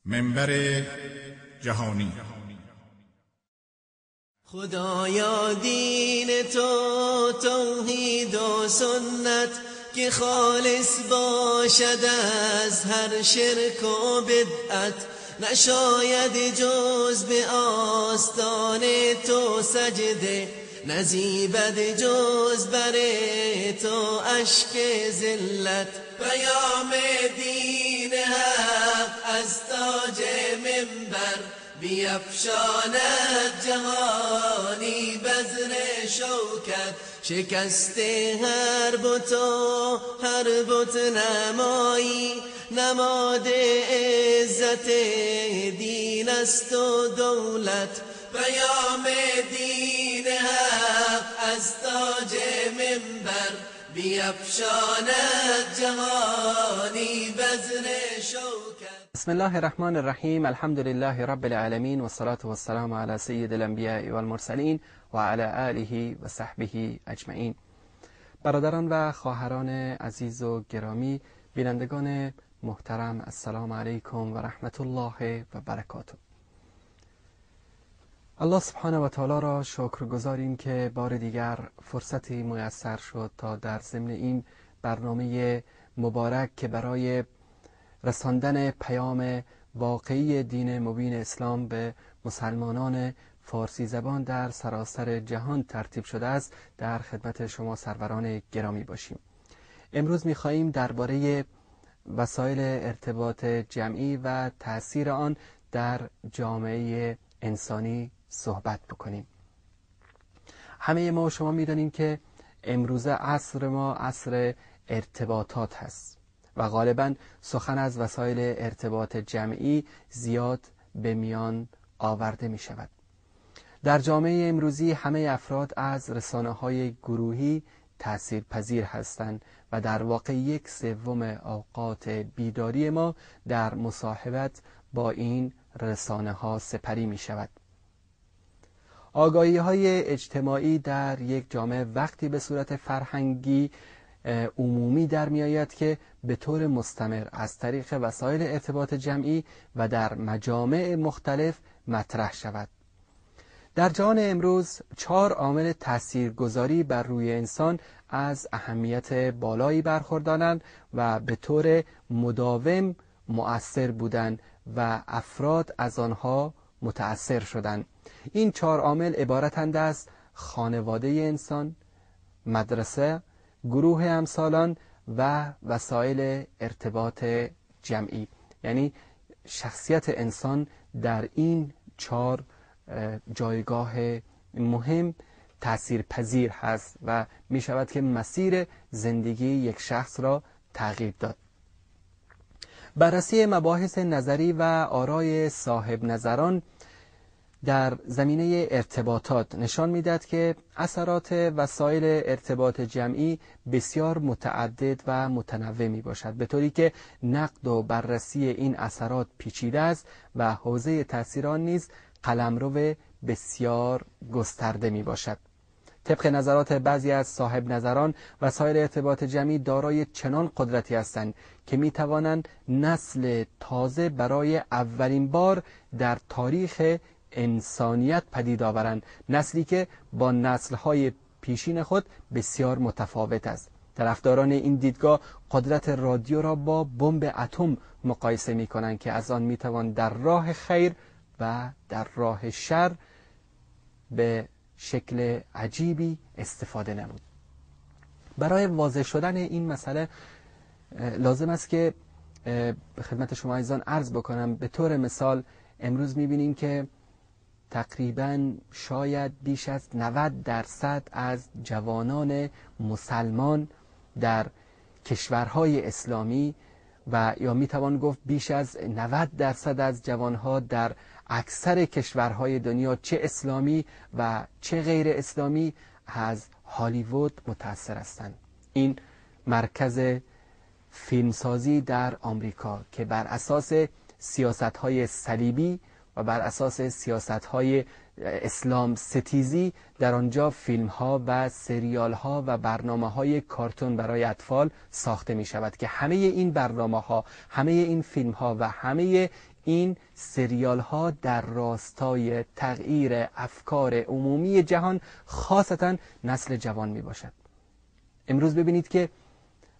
منبر جهانی. خدایا دین تو توحید و سنت که خالص باشد از هر شرک و بدعت، نشاید جز به آستان تو سجده، نزیبد جز بر تو اشک ذلت. پیام دین حق از تاج منبر بیفشاند جهانی بذر شوکت. شکست هر بت و هر بت نمایی، نماد عزت دین است و دولت. پیام دین حق از تاج منبر بیفشاند جهانی بذر شوکت. بسم الله الرحمن الرحیم. الحمد لله رب العالمین والصلاة والسلام علی سید الانبیاء والمرسلین و علی آله و صحبه اجمعین. برادران و خواهران عزیز و گرامی، بینندگان محترم، السلام علیکم و رحمت الله و برکاته. الله سبحانه و تعالی را شکرگزاریم که بار دیگر فرصتی میسر شد تا در ضمن این برنامه مبارک که برای رساندن پیام واقعی دین مبین اسلام به مسلمانان فارسی زبان در سراسر جهان ترتیب شده است، در خدمت شما سروران گرامی باشیم. امروز می‌خواهیم درباره وسایل ارتباط جمعی و تأثیر آن در جامعه انسانی صحبت بکنیم. همه ما و شما می‌دانیم که امروزه عصر ما عصر ارتباطات هست و غالباً سخن از وسایل ارتباط جمعی زیاد به میان آورده می شود. در جامعه امروزی همه افراد از رسانه‌های گروهی تأثیرپذیر هستند و در واقع 1/3 اوقات بیداری ما در مصاحبت با این رسانه‌ها سپری می شود. آگاهی‌های اجتماعی در یک جامعه وقتی به صورت فرهنگی عمومی در می آید که به طور مستمر از طریق وسایل ارتباط جمعی و در مجامع مختلف مطرح شود. در جهان امروز 4 عامل تاثیرگذاری بر روی انسان از اهمیت بالایی برخوردارند و به طور مداوم مؤثر بودند و افراد از آنها متأثر شدند. این 4 عامل عبارتند از خانواده انسان، مدرسه، گروه همسالان و وسایل ارتباط جمعی. یعنی شخصیت انسان در این 4 جایگاه مهم تأثیرپذیر هست و می شود که مسیر زندگی یک شخص را تغییر داد. بررسی مباحث نظری و آرای صاحب نظران در زمینه ارتباطات نشان می‌دهد که اثرات وسایل ارتباط جمعی بسیار متعدد و متنوع می‌باشد، به طوری که نقد و بررسی این اثرات پیچیده است و حوزه تأثیر آن نیز قلمرو بسیار گسترده می‌باشد. طبق نظرات بعضی از صاحب نظران، وسایل ارتباط جمعی دارای چنان قدرتی هستند که می‌توانند نسل تازه برای اولین بار در تاریخ انسانیت پدید آورند، نسلی که با نسل‌های پیشین خود بسیار متفاوت است. طرفداران این دیدگاه قدرت رادیو را با بمب اتم مقایسه می‌کنند که از آن می‌توان در راه خیر و در راه شر به شکل عجیبی استفاده نمود. برای واضح شدن این مسئله لازم است که به خدمت شما عزیزان عرض بکنم. به طور مثال امروز می‌بینیم که تقریباً شاید بیش از 90% از جوانان مسلمان در کشورهای اسلامی و یا میتوان گفت بیش از 90% از جوانها در اکثر کشورهای دنیا، چه اسلامی و چه غیر اسلامی، از هالیوود متاثر هستند. این مرکز فیلمسازی در آمریکا که بر اساس سیاست‌های صلیبی و بر اساس سیاست‌های اسلام ستیزی، در آنجا فیلم ها و سریال ها و برنامه های کارتون برای اطفال ساخته می شود که همه این برنامه ها، همه این فیلم ها و همه این سریال ها در راستای تغییر افکار عمومی جهان، خاصتا نسل جوان می باشد. امروز ببینید که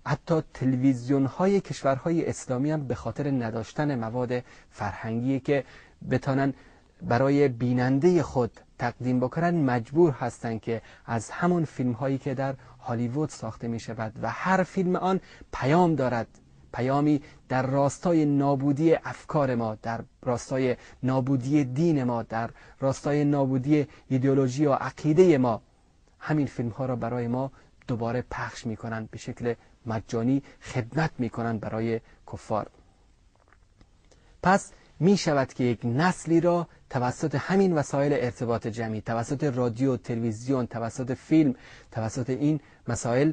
حتی تلویزیون های کشورهای اسلامی هم به خاطر نداشتن مواد فرهنگی که بتانن برای بیننده خود تقدیم بکنن، مجبور هستند که از همون فیلم هایی که در هالیوود ساخته می شود و هر فیلم آن پیام دارد، پیامی در راستای نابودی افکار ما، در راستای نابودی دین ما، در راستای نابودی ایدئولوژی و عقیده ما، همین فیلم ها را برای ما دوباره پخش می کنند، به شکل مجانی خدمت می کنند برای کفار. پس می شود که یک نسلی را توسط همین وسایل ارتباط جمعی، توسط رادیو، تلویزیون، توسط فیلم، توسط این مسائل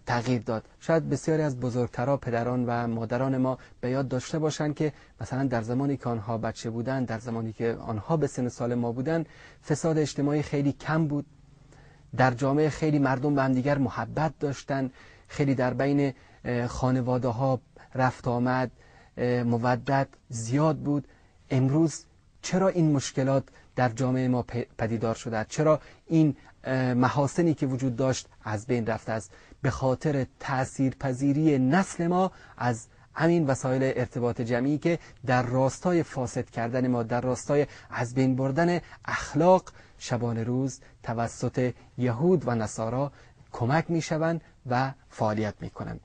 تغییر داد. شاید بسیاری از بزرگترها، پدران و مادران ما به یاد داشته باشند که مثلا در زمانی که آنها بچه بودند، در زمانی که آنها به سن سال ما بودند، فساد اجتماعی خیلی کم بود، در جامعه خیلی مردم به همدیگر محبت داشتند، خیلی در بین خانواده ها رفت آمد، مودت زیاد بود. امروز چرا این مشکلات در جامعه ما پدیدار شده؟ چرا این محاسنی که وجود داشت از بین رفته است؟ به خاطر تاثیرپذیری نسل ما از همین وسایل ارتباط جمعی که در راستای فاسد کردن ما، در راستای از بین بردن اخلاق شبانه روز توسط یهود و نصارا کمک میشوند و فعالیت میکنند.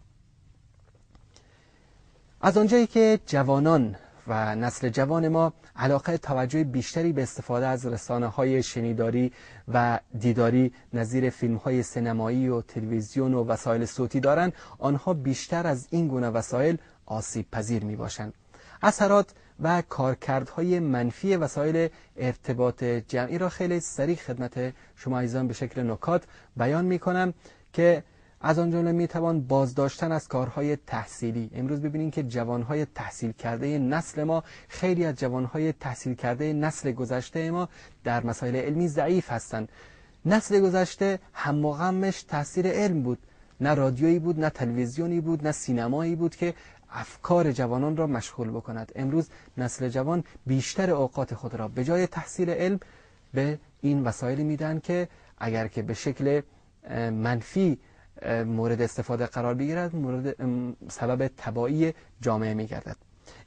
از آنجایی که جوانان و نسل جوان ما علاقه توجه بیشتری به استفاده از رسانه‌های شنیداری و دیداری نظیر فیلم‌های سینمایی و تلویزیون و وسایل صوتی دارند، آنها بیشتر از این گونه وسایل آسیب پذیر می‌باشند. اثرات و کارکردهای منفی وسایل ارتباط جمعی را خیلی سریع خدمت شما عزیزان به شکل نکات بیان می‌کنم که از آن جمله میتوان بازداشتن از کارهای تحصیلی. امروز ببینیم که جوانهای تحصیل کرده نسل ما، خیلی از جوانهای تحصیل کرده نسل گذشته ما در مسائل علمی ضعیف هستند. نسل گذشته هم و غمش تاثیر علم بود، نه رادیویی بود، نه تلویزیونی بود، نه سینمایی بود که افکار جوانان را مشغول بکند. امروز نسل جوان بیشتر اوقات خود را به جای تحصیل علم به این وسایل میدن که اگر که به شکل منفی مورد استفاده قرار بگیرد، مورد سبب تباهی جامعه میگردد.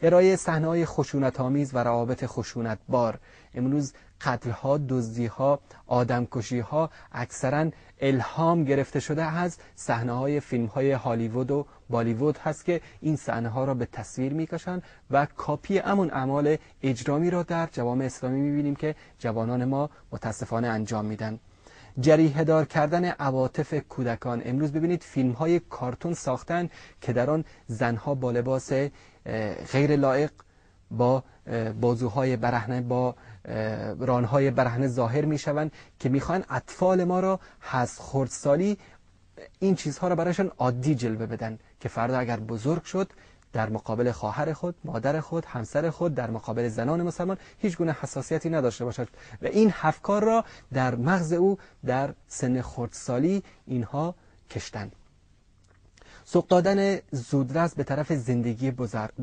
ارائه صحنه‌های خشونت‌آمیز و روابط خشونت‌بار. امروز قتل‌ها، دزدی‌ها، آدمکشی‌ها اکثراً الهام گرفته شده از صحنه‌های فیلم‌های هالیوود و بالیوود هست که این صحنه‌ها را به تصویر می‌کشند و کاپی همون اعمال اجرامی را در جوامع اسلامی می‌بینیم که جوانان ما متاسفانه انجام میدن. جریحه دار کردن عواطف کودکان. امروز ببینید فیلم‌های کارتون ساختن که در آن زنها با لباس غیر لایق، با بازوهای برهنه، با رانهای برهنه ظاهر میشوند که میخوان اطفال ما را از خردسالی این چیزها را برایشان عادی جلوه بدن که فردا اگر بزرگ شد در مقابل خواهر خود، مادر خود، همسر خود، در مقابل زنان مسلمان هیچ گونه حساسیتی نداشته باشد و این افکار را در مغز او در سن خردسالی اینها کشتن. سوق دادن زودرس به طرف زندگی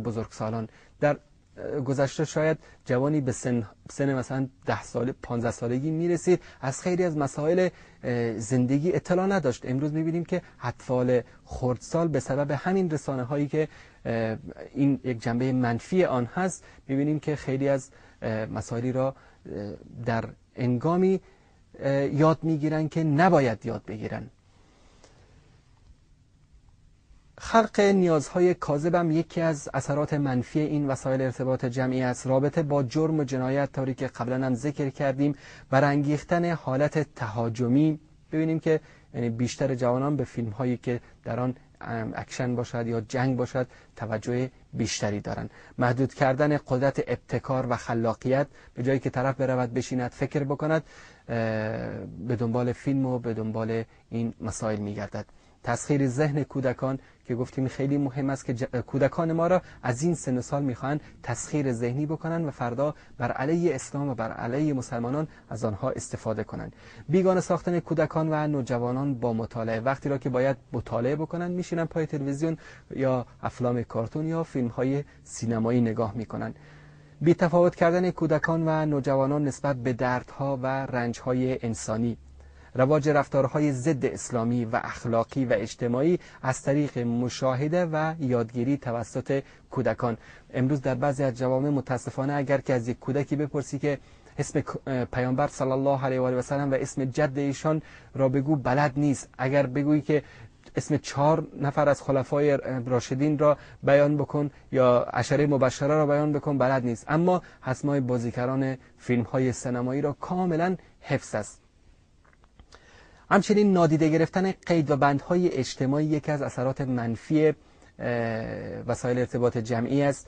بزرگسالان. در گذشته شاید جوانی به سن مثلا 10 ساله 15 سالگی میرسید، از خیلی از مسائل زندگی اطلاع نداشت. امروز میبینیم که اطفال خردسال به سبب همین رسانه هایی که این یک جنبه منفی آن هست، میبینیم که خیلی از مسائلی را در انگامی یاد میگیرن که نباید یاد بگیرن. خلق نیازهای کاذب هم یکی از اثرات منفی این وسایل ارتباط جمعی است. رابطه با جرم و جنایت، طوری که قبلا هم ذکر کردیم، برانگیختن حالت تهاجمی. ببینیم که یعنی بیشتر جوانان به فیلم هایی که در آن اکشن باشد یا جنگ باشد توجه بیشتری دارند. محدود کردن قدرت ابتکار و خلاقیت، به جایی که طرف برود بشیند فکر بکند، به دنبال فیلم و به دنبال این مسائل میگردد. تسخیر ذهن کودکان که گفتیم خیلی مهم است که کودکان ما را از این سن و سال میخواهند تسخیر ذهنی بکنند و فردا بر علیه اسلام و بر علیه مسلمانان از آنها استفاده کنند. بیگانه ساختن کودکان و نوجوانان با مطالعه. وقتی را که باید مطالعه بکنند میشینن پای تلویزیون یا افلام کارتون یا فیلم های سینمایی نگاه میکنند. بی تفاوت کردن کودکان و نوجوانان نسبت به دردها و رنجهای انسانی. رواج رفتارهای ضد اسلامی و اخلاقی و اجتماعی از طریق مشاهده و یادگیری توسط کودکان. امروز در بعضی از جوامع متاسفانه اگر که از یک کودکی بپرسی که اسم پیامبر صلی الله علیه و آله و سلم و اسم جد ایشان را بگو، بلد نیست. اگر بگویی که اسم 4 نفر از خلفای راشدین را بیان بکن یا عشره مبشره را بیان بکن، بلد نیست. اما اسمای بازیگران فیلم‌های سینمایی را کاملا حفظ است. همچنین نادیده گرفتن قید و بندهای اجتماعی یکی از اثرات منفی وسایل ارتباط جمعی است.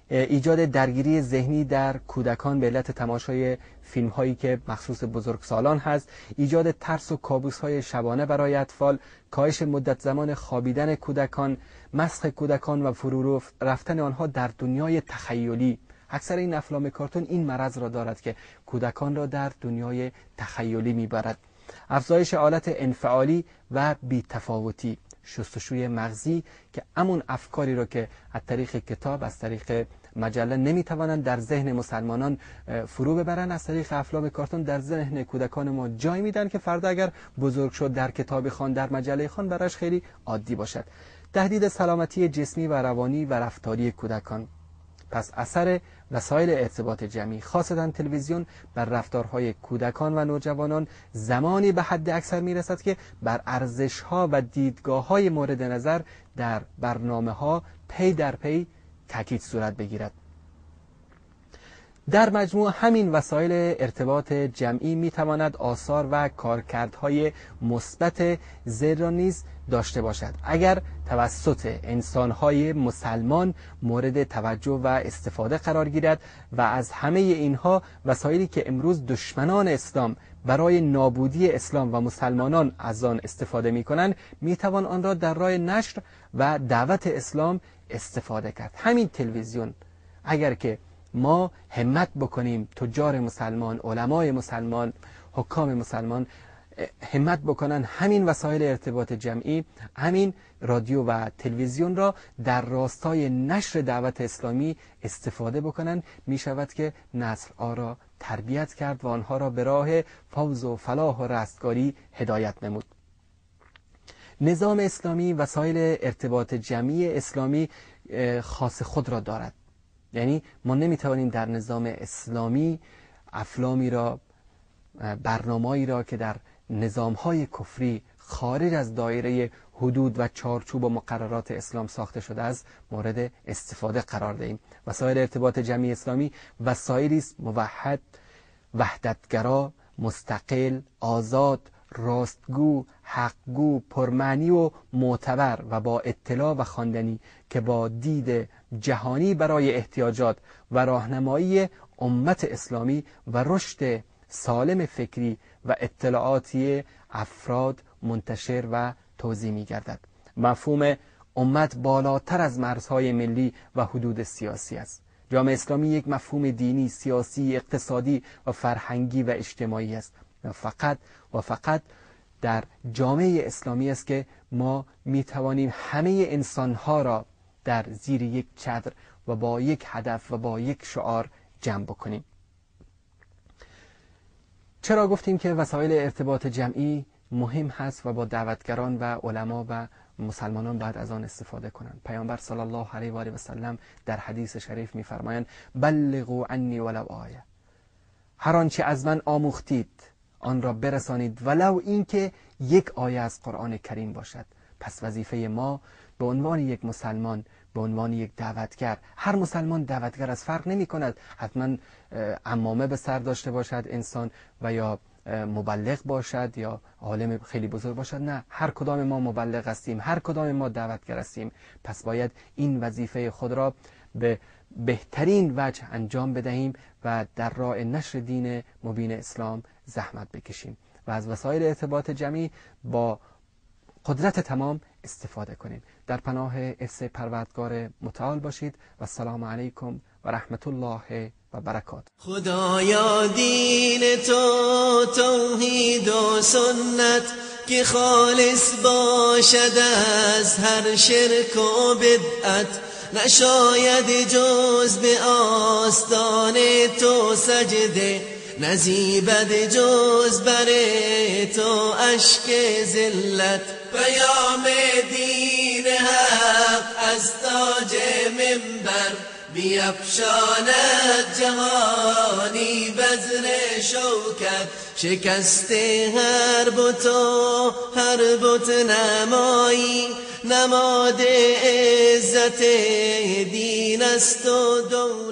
ایجاد درگیری ذهنی در کودکان به علت تماشای فیلم هایی که مخصوص بزرگسالان هست، ایجاد ترس و کابوس های شبانه برای اطفال، کاهش مدت زمان خوابیدن کودکان، مسخ کودکان و فرو رفتن آنها در دنیای تخیلی. اکثر این افلام کارتون این مرض را دارد که کودکان را در دنیای تخیلی میبرد. افزایش حالت انفعالی و بی‌تفاوتی، شستشوی مغزی که همون افکاری را که از طریق کتاب، از طریق مجله نمیتوانند در ذهن مسلمانان فرو ببرن، از طریق افلام کارتون در ذهن کودکان ما جای میدن که فردا اگر بزرگ شد در کتاب خان، در مجله خان، براش خیلی عادی باشد. تهدید سلامتی جسمی و روانی و رفتاری کودکان. پس اثر وسایل ارتباط جمعی، خاصتا تلویزیون، بر رفتارهای کودکان و نوجوانان زمانی به حد اکثر میرسد که بر ارزش‌ها و دیدگاه‌های مورد نظر در برنامه‌ها پی در پی تاکید صورت بگیرد. در مجموع همین وسایل ارتباط جمعی میتواند آثار و کارکردهای مثبت زیر را نیز داشته باشد اگر توسط انسانهای مسلمان مورد توجه و استفاده قرار گیرد. و از همه اینها وسایلی که امروز دشمنان اسلام برای نابودی اسلام و مسلمانان از آن استفاده میکنند، میتوان آن را در راه نشر و دعوت اسلام استفاده کرد. همین تلویزیون اگر که ما همت بکنیم، تجار مسلمان، علمای مسلمان، حکام مسلمان همت بکنن، همین وسایل ارتباط جمعی، همین رادیو و تلویزیون را در راستای نشر دعوت اسلامی استفاده بکنن، می شود که نسل ها را تربیت کرد و آنها را به راه فوز و فلاح و رستگاری هدایت نمود. نظام اسلامی وسایل ارتباط جمعی اسلامی خاص خود را دارد. یعنی ما نمیتوانیم در نظام اسلامی افلامی را، برنامه‌ای را که در نظام‌های کفری خارج از دایره حدود و چارچوب و مقررات اسلام ساخته شده است مورد استفاده قرار دهیم. وسایل ارتباط جمعی اسلامی وسایلی است موحد، وحدتگرا، مستقل، آزاد، راستگو، حقگو، پرمعنی و معتبر و با اطلاع و خواندنی که با دید جهانی برای احتیاجات و راهنمایی امت اسلامی و رشد سالم فکری و اطلاعاتی افراد منتشر و توزیع می‌گردد. مفهوم امت بالاتر از مرزهای ملی و حدود سیاسی است. جامعه اسلامی یک مفهوم دینی، سیاسی، اقتصادی و فرهنگی و اجتماعی است. و فقط در جامعه اسلامی است که ما می توانیم همه انسانها را در زیر یک چتر و با یک هدف و با یک شعار جمع بکنیم. چرا گفتیم که وسایل ارتباط جمعی مهم هست و با دعوتگران و علما و مسلمانان باید از آن استفاده کنند؟ پیامبر صلی الله علیه و آله و سلم در حدیث شریف می‌فرمایند: بلغوا عنی ولو آیه، هر آنچه از من آموختید آن را برسانید ولو اینکه یک آیه از قرآن کریم باشد. پس وظیفه ما به عنوان یک مسلمان، به عنوان یک دعوتگر، هر مسلمان دعوتگر از فرق نمی کند، حتما عمامه به سر داشته باشد انسان و یا مبلغ باشد یا عالم خیلی بزرگ باشد، نه، هر کدام ما مبلغ هستیم، هر کدام ما دعوتگر هستیم. پس باید این وظیفه خود را به بهترین وجه انجام بدهیم و در راه نشر دین مبین اسلام زحمت بکشیم و از وسایل ارتباط جمعی با قدرت تمام استفاده کنیم. در پناه حفظ پروردگار متعال باشید و السلام علیکم و رحمت الله و برکات. خدایا دین تو توحید و سنت که خالص باشد از هر شرک و بدعت، نشاید جز به آستان تو سجده، نزیبد جز بر تو اشک ذلت. پیام دین حق از تاج منبر بیفشاند جهانی بذر شوکت، شکست هر بت و هر بت نمایی، نماد عزت دین است و دولت.